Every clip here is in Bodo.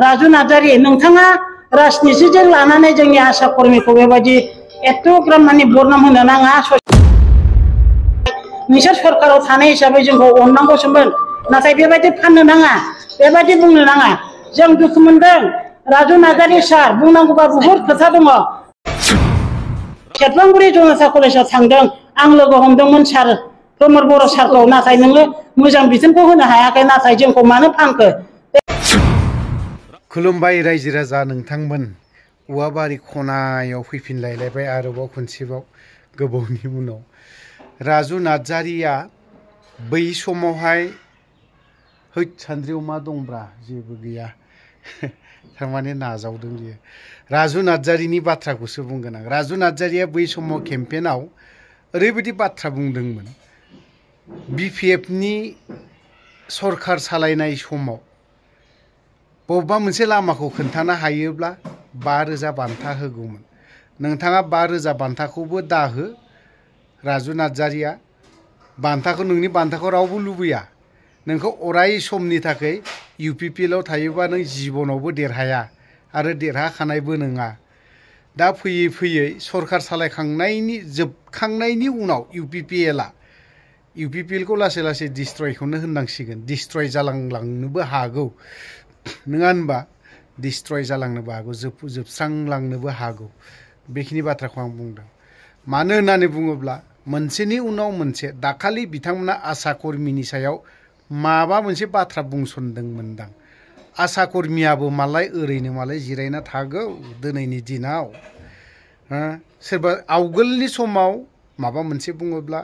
राजु नार्जारि नोंथाङा राजनितिजों लानानै जोंनि आशा कर्मीखौ बेबायदि एथ'ग्राम माने बदनाम होनो नाङा नोंसोर सरकाराव थानाय हिसाबै जोंखौ अननांगौसोमोन नाथाय बेबायदि फाननो नाङा बेबायदि बुंनो नाङा जों दुखु मोनदों राजु नार्जारि सार बुंनांगौबा बहुत खोथा दङ सेरफांगुरि जनता कलेजाव थांदों आं लोगो हमदोंमोन सार प्रमद बर' सारखौ नाथाय नोङो मोजां बिथोनखौ होनो हायाखै नाथाय जोंखौ मानो फानखो खुलुमबाय रायजो राजा नोंथांमोन औवाबारि खनायाव फैफिनलायलायबाय आरोबाव खनसेबाव गोबावनि उनाव राजु नार्जारिया बै समावहाय हैद सान्द्रियाव मा दंब्रा जेबो गैया थारमाने नाजावदों बियो राजु नार्जारिनि बाथ्राखौसो बुंगोन आं राजु नार्जारिया बै समाव केम्पेनाव ओरैबायदि बाथ्रा बुंदोंमोन BPFनि सरकार सालायनाय समाव बबेबा मोनसे लामाखौ खोन्थानो हायोब्ला 5,000 बान्था होगौमोन नोंथाङा 5,000 बान्थाखौबो दाहो राजु नार्जारिया बान्थाखौ नोंनि बान्थाखौ रावबो लुबैया नोंखौ अराय समनि थाखाय UPPLआव थायोबा नों जिबनावबो देरहाया आरो देरहाखानायबो नङा दा फैयै फैयै सरकार सालायखांनायनि जोबखांनायनि उनाव UPPLखौ लासै लासै डिस्ट्रयखौनो होननांसिगोन डिस्ट्रय जालांनोबो हागौ नङा होनबा डिस्ट्रय जालांनोबो हागौ जोबस्रांलांनोबो हागौ बेखिनि बाथ्राखौ आं बुंदों मानो होननानै बुङोब्ला मोनसेनि उनाव मोनसे दाखालि बिथांमोना आशा कर्मीनि सायाव माबा मोनसे बाथ्रा बुंसनदोंमोनदां आशा कर्मीयाबो मालाय ओरैनो मालाय जिरायना थागौ दिनैनि दिनाव सोरबा आवगोलनि समाव माबा मोनसे बुङोब्ला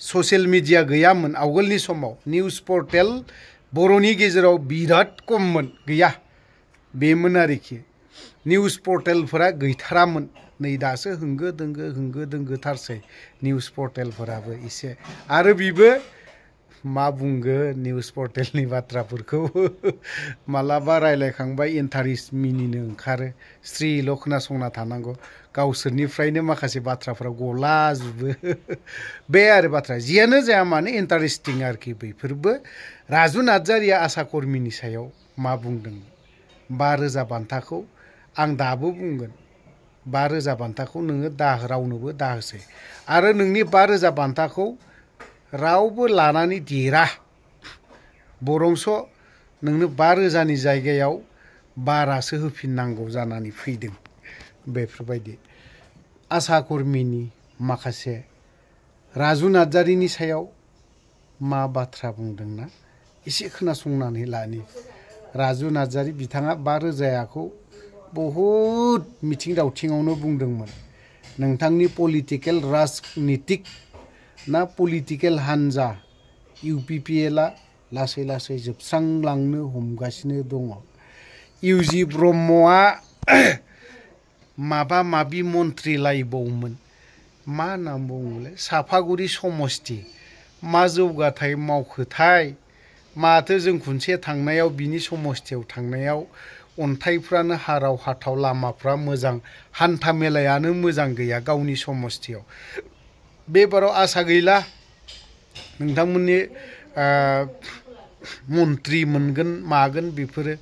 ससियेल मिडिया गैयामोन आवगोलनि समाव निउज पर्टेल बर'नि गेजेराव बिराद खममोन गैया बेमोन आरोखि निउज पर्टेलफोरा गैथारामोन नै दासो होंगो दोंगोथारसै निउज पर्टेलफोराबो एसे आरो बिबो मा बुंगोन निउज पर्टेलनि बाथ्राफोरखौ मालाबा रायलायखांबाय इन्टारेस्ट मिनिनो ओंखारो स्रिल' खोनासंना थानांगौ गावसोरनिफ्रायनो माखासे बाथ्राफोरा गलाजोबो बे आरो बाथ्रा जियानो जाया मानो इन्टारेस्टिं आरोखि बैफोरबो राजु नार्जारिया आशा कर्मीनि सायाव मा बुंदों 5,000 बान्थाखौ आं दाबो बुंगोन 5,000 बान्थाखौ नोङो रावनोबो दाहोसै आरो नोंनि 5,000 बान्थाखौ रावबो लानानै देरा बरंस नोंनो 5,000नि जायगायाव बारासो होफिननांगौ जानानै फैदों बेफोरबायदि आशा कर्मीनि माखासे राजु नार्जारिनि सायाव मा बाथ्रा बुंदोंना एसे खोनासंनानै लानि राजु नार्जारि बिथाङा 5,000खौ बहुद मिथिं दावथिङावनो बुंदोंमोन नोंथांनि पलिटिकेल राजनितिक ना पलिटिकेल हान्जा UPPLआ लासै लासै जोबस्रांलांनो हमगासिनो दङ UG ब्रह्मआ माबा माबि मन्थ्रि लायबावमोन मा नाम बुङोमोनलाय साफागुरि समस्ति मा जौगाथाय मावखोथाय माथो जों खनसे थांनायाव बिनि समस्तियाव थांनायाव अन्थाइफ्रानो हाराव हाथाव लामाफ्रा मोजां हान्था मेलायानो मोजां गैया गावनि समस्तियाव बेबाराव आसा गैला नोंथांमोननि मन्थ्रि मोनगोन मागोन बेफोरो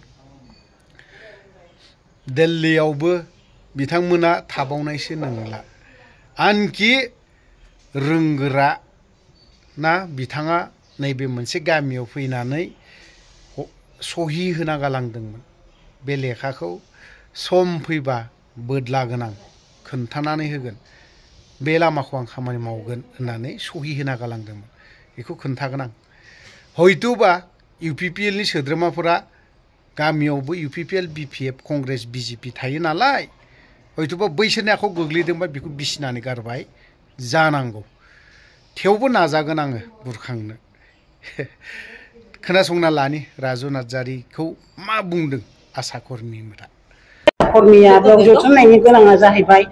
दिल्लीयावबो बिथांमोना थाबावनायसो नंला आनखि रोंगोरा ना बिथाङा नैबे मोनसे गामियाव फैनानै सहि होना गालांदोंमोन बे लेखाखौ सम फैबा बोदला गोनां खोन्थानानै होगोन बे लामाखौ आं खामानि मावगोन होननानै सहि होना गालांदोंमोन बेखौ खोन्थागोन आं हयतोबा UPPLनि सोद्रोमाफोरा गामियावबो UPPL BPF कंग्रेस BJP थायो नालाय हयतोबा बैसोरनि आखायाव गोग्लैदोंबा बेखौ बिसिनानै गारबाय जानांगौ थेवबो नाजागोन आङो बुरखांनो खोनासंना लानि राजु नार्जारिखौ मा बुंदों आशा कर्मीफोरा कर्मीया बेयाव जथुमनायनि गोनाङा जाहैबाय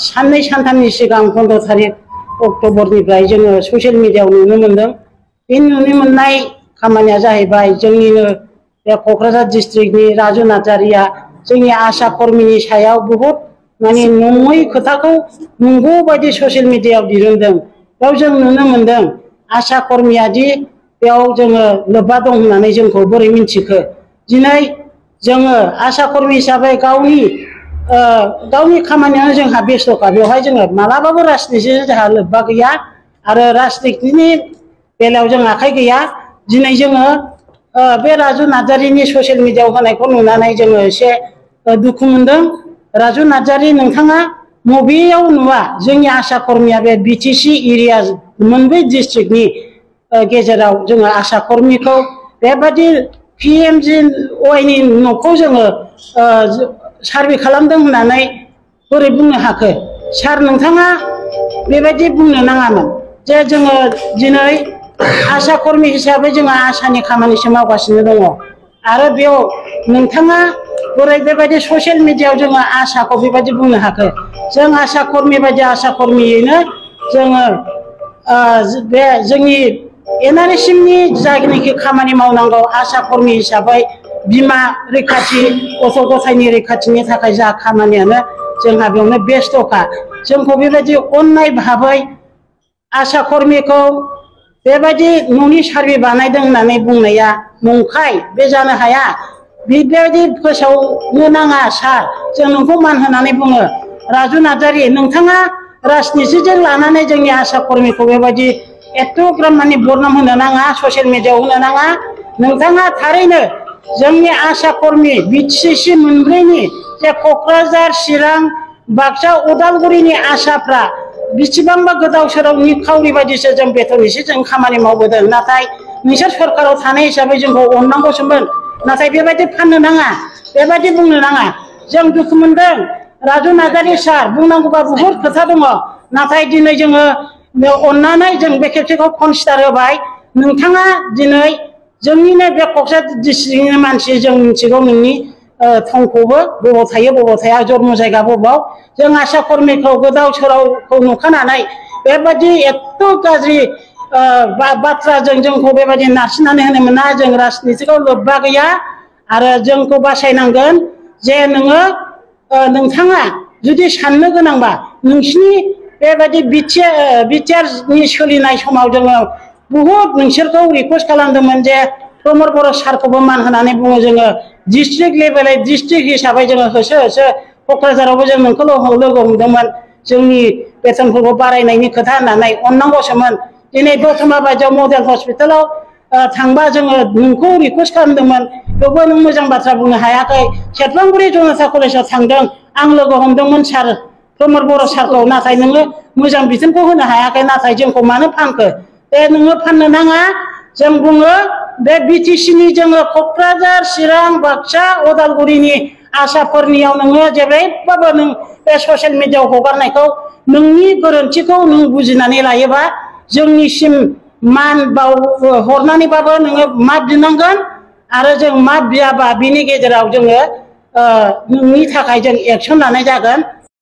साननै सानथामनि सिगां 15 तारिख अक्ट'बरनिफ्राय जोङो ससियेल मिडियायाव नुनो मोनदों बे नुनो मोननाय खामानिया जाहैबाय जोंनिनो बे क'क्राझार डिस्ट्रिक्टनि राजु नार्जारिया जोंनि आशा कर्मीनि सायाव बहुत माने नङै खोथाखौ नंगौ बायदि ससियेल मिडियायाव दिरुनदों बेयाव जों नुनो मोनदों आशा कर्मीया दि बेयाव जोङो लोब्बा दं होननानै जोंखौ बोरै मिन्थिखो दिनै जोङो आसा कर्मी हिसाबै गावनि खामानियानो जोंहा बेस्थ'खा बेवहाय जोङो मालाबाबो राजनितिजों जोंहा लोब्बा गैया आरो राजनितिनि बेलायाव जों आखाइ गैया दिनै जोङो बे राजु नार्जारिनि ससियेल मिडियायाव होनायखौ नुनानै जोङो एसे दुखु मोनदों राजु नार्जारि नोंथाङा मबेयाव नुवा जोंनि आसा कर्मीया बे बिटिसि एरिया मोनब्रै डिस्ट्रिक्टनि गेजेराव जोङो आसा कर्मीखौ बेबादि PMGY न'खौ जोङो सार्भे खालामदों होननानै बोरै बुंनो हाखो सार नोंथाङा बेबायदि बुंनो नाङामोन जे जोङो दिनै आसा कर्मी हिसाबै जोङो आसानि खामानिसो मावगासिनो दङ आरो बेयाव नोंथाङा बोरै बेबायदि ससियेल मिडियायाव जोङो आसाखौ बेबायदि बुंनो हाखो जों आसा कर्मी बायदि आसा कर्मीयैनो जोङो बे जोंनि NRSMनि जायनाखि खामानि मावनांगौ आसा कर्मी हिसाबै बिमा रैखाथि गथ' गथायनि रैखाथिनि थाखाय जा खामानियानो जोंहा बेयावनो बेस्थ'खा जोंखौ बेबायदि अननाय भाबै आसा कर्मीखौ बेबायदि न'नि सार्भे बानायदों होननानै बुंनाया नंखाय बे जानो हाया बेबायदि फोसावनो नाङा सार जों नोंखौ मान होनानै बुङो राजु नार्जारि नोंथाङा राजनितिजों लानानै जोंनि आसा कर्मीखौ बेबायदि एथ'ग्राम माने बदनाम होनो नाङा ससियेल मिडियायाव होनो नाङा नोंथाङा थारैनो जोंनि आसा कर्मी बिटिसि मोनब्रैनि जे क'क्राझार चिरां बाक्सा उदालगुरिनि आसाफ्रा बेसेबांबा गोदाव सोराव निखावरि बायदिसो जों बेथन एसे जों खामानि मावबोदों नाथाय नोंसोर सरकाराव थानाय हिसाबै जोंखौ अननांगौसोमोन नाथाय बेबायदि फाननो नाङा बेबायदि बुंनो नाङा जों दुखु मोनदों राजु नार्जारि सार बुंनांगौबा बुहुद खोथा दङ नाथाय दिनै जोङो अननानै जों बे खेबसेखौ कनसिडार होबाय नोंथाङा दिनै जोंनिनो बे क'क्राझार डिस्ट्रिक्टनि मानसि जों मिथिगौ नोंनि थंखौबो बबाव थायो बबाव थाया जन्म जायगा बबाव जों आसा कर्मीखौ गोदाव सोरावखौ नुखानानै बेबायदि एथ' गाज्रि बाथ्राजों जोंखौ बेबायदि नारसिननानै होनो मोना जों राजनितिखौ लोब्बा गैया आरो जोंखौ बासायनांगोन जे नोंथाङा जुदि साननो गोनांबा नोंसिनि बेबायदि बिटिआरनि सोलिनाय समाव जोङो बुहुद नोंसोरखौ रिक्वेस्ट खालामदोंमोन जे प्रमद बर' सारखौबो मान होनानै बुङो जोङो डिस्ट्रिक्ट लेभेलै डिस्ट्रिक्ट हिसाबै जोङो होसो क'क्राझारावबो जों नोंखौ लोगो हमदोंमोन जोंनि बेथनफोरखौ बारायनायनि खोथा होननानै अननांगौसोमोन दिनै दतमा बायदियाव मडेल हस्पिटालाव थांबा जोङो नोंखौ रिक्वेस्ट खालामदोंमोन बेवबो नों मोजां बाथ्रा बुंनो हायाखै सेरफांगुरि जनता कलेजाव थांदों आं लोगो हमदोंमोन सार प्रमद बर' सारखौ नाथाय नोङो मोजां बिथोनखौ होनो हायाखै नाथाय जोंखौ मानो फानखो बे नोङो फाननो नाङा जों बुङो बे बिटिसिनि जोङो क'क्राझार चिरां बाक्सा उदालगुरिनि आसाफोरनियाव नोङो जेरैबाबो नों बे ससियेल मिडियायाव हगारनायखौ नोंनि गोरोन्थिखौ नों बुजिनानै लायोबा जोंनिसिम मान हरनानैबाबो नोङो माफ बिनांगोन आरो जों माफ बियाबा बिनि गेजेराव जोङो नोंनि थाखाय जों एक्सन लानाय जागोन